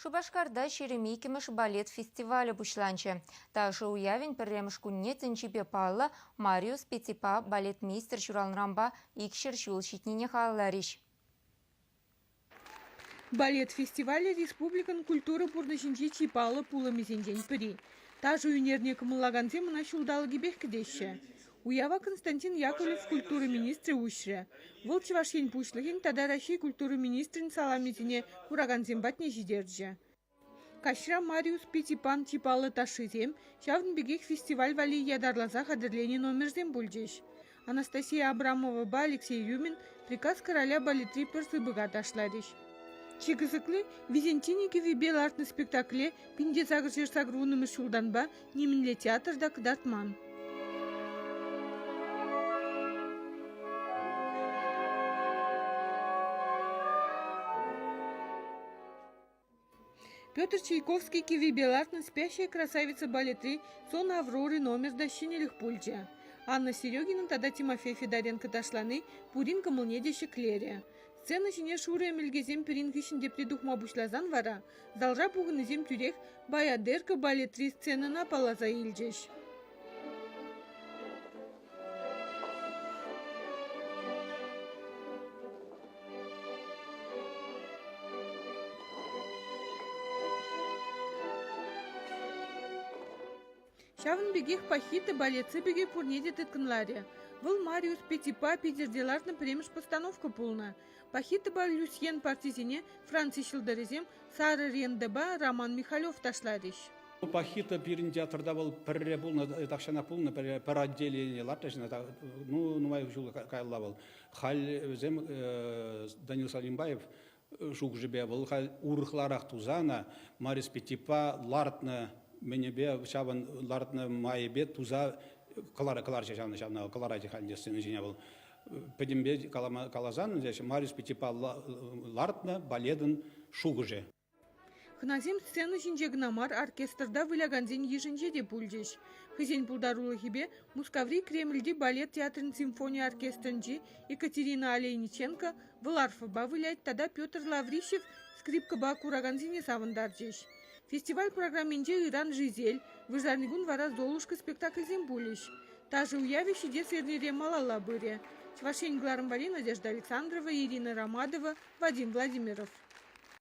Шупашкарта 22-мӗш балет фестивалӗ пуҫланчӗ. Ташӑ уявӗн пӗрремӗш кунне тӗнчипе паллӑ Мариус Петипа балетмейстер ҫуралнӑранпа 200 ҫул ҫитнине халалларӗҫ. Балет фестивалӗ республикӑн культура пурнӑҫӗнчи чи паллӑ пулӑмӗсенчен пӗри. Ташӑ ӳнерне кӑмӑллакансем ӑна ҫулталӑкӗпех кӗтеҫҫӗ. Уява Константин Яковлев культура министрӗ уҫрӗ. Вӑл Чӑваш Ен Пуҫлӑхӗн тата Раҫҫей культура министрӗн саламӗсене куракансем патне ҫитерчӗ. Каҫра Мариус Петипан чи паллӑ ташшисем, ҫавӑн пекех фестиваль валли ятарласа хатӗрленӗ номерсем пулчӗҫ. Анастасия Абрамовӑпа Алексей Юмин «Приказ короля» балетри пӗр сыпӑка ташларӗҫ. Чи кӑсӑкли, Визентини кӗввипе лартнӑ спектакле 1880 ҫултанпа нимӗнле театр та кӑтартман. Петр Чайковский кӗввипе лартнӑ «Спящая красавица» балетри «Сон Авроры» номер та ҫӗнӗлӗх пулчӗ. Анна Серегина тата Тимофей Федоренко ташлани пурин кӑмӑлне те ҫӗклерӗ. Сцена ҫине шурӑ ӗмӗлкесем пӗрин хыҫҫӑн тепри тухма пуҫласан вара залра пухӑннисем тӳрех «Баядерка» балетри сценӑна палласа илчӗҫ. Ҫавӑн пекех Пахита балет сыпӑкӗ пурне те тыткӑнларӗ. Вӑл Мариус Петипа Питӗрте лартнӑ пӗрремӗш постановка пулнӑ. Пахитӑпа Люсьен партисене Франци ҫӑлтӑрӗсем Сарӑ Рендӑпа Роман Михалев ташларӗҫ. Пахита пирӗн театрта вӑл пӗрре пулнӑ, тахҫанах пулнӑ, пӗр отделение лартрӗҫ ӑна, ну, нумай ҫул каялла вӑл. Халь вӗсем Данил Салимбаев шухӑшӗпе вӑл халь урӑхларах туса ӑна Марис Петипа лартнӑ мӗнӗпе ҫавӑн лартнӑ майӗпе туса кӑларчӗ ҫавна ҫавна кӑларать халь сцена ҫине вӑл. Пӗтӗмпе каласан Мариус Петипа лартнӑ балетӑн шухӑшӗ. Хӑнасем сцена ҫинче кӑна мар, оркестрта вылякансен йышӗнче те пулчӗҫ. Хӑйсен пултарулӑхӗпе Мускаври Кремльти балет театрӗн симфони оркестрӗнчи Екатерина Олейниченко вӑл арфӑпа вылять тата Петр Лаврищев скрипкӑпа куракансене савӑнтарчӗҫ. Фестиваль программинче ыран «Жизель», вырсарникун вара «Золушка» спектакльсем пулӗҫ. Ташӑ уявӗ ҫитес эрнере малалла пырӗ. Чӑваш Ен кӑларӑм валли Надежда Александрова, Ирина Ромадова, Вадим Владимиров.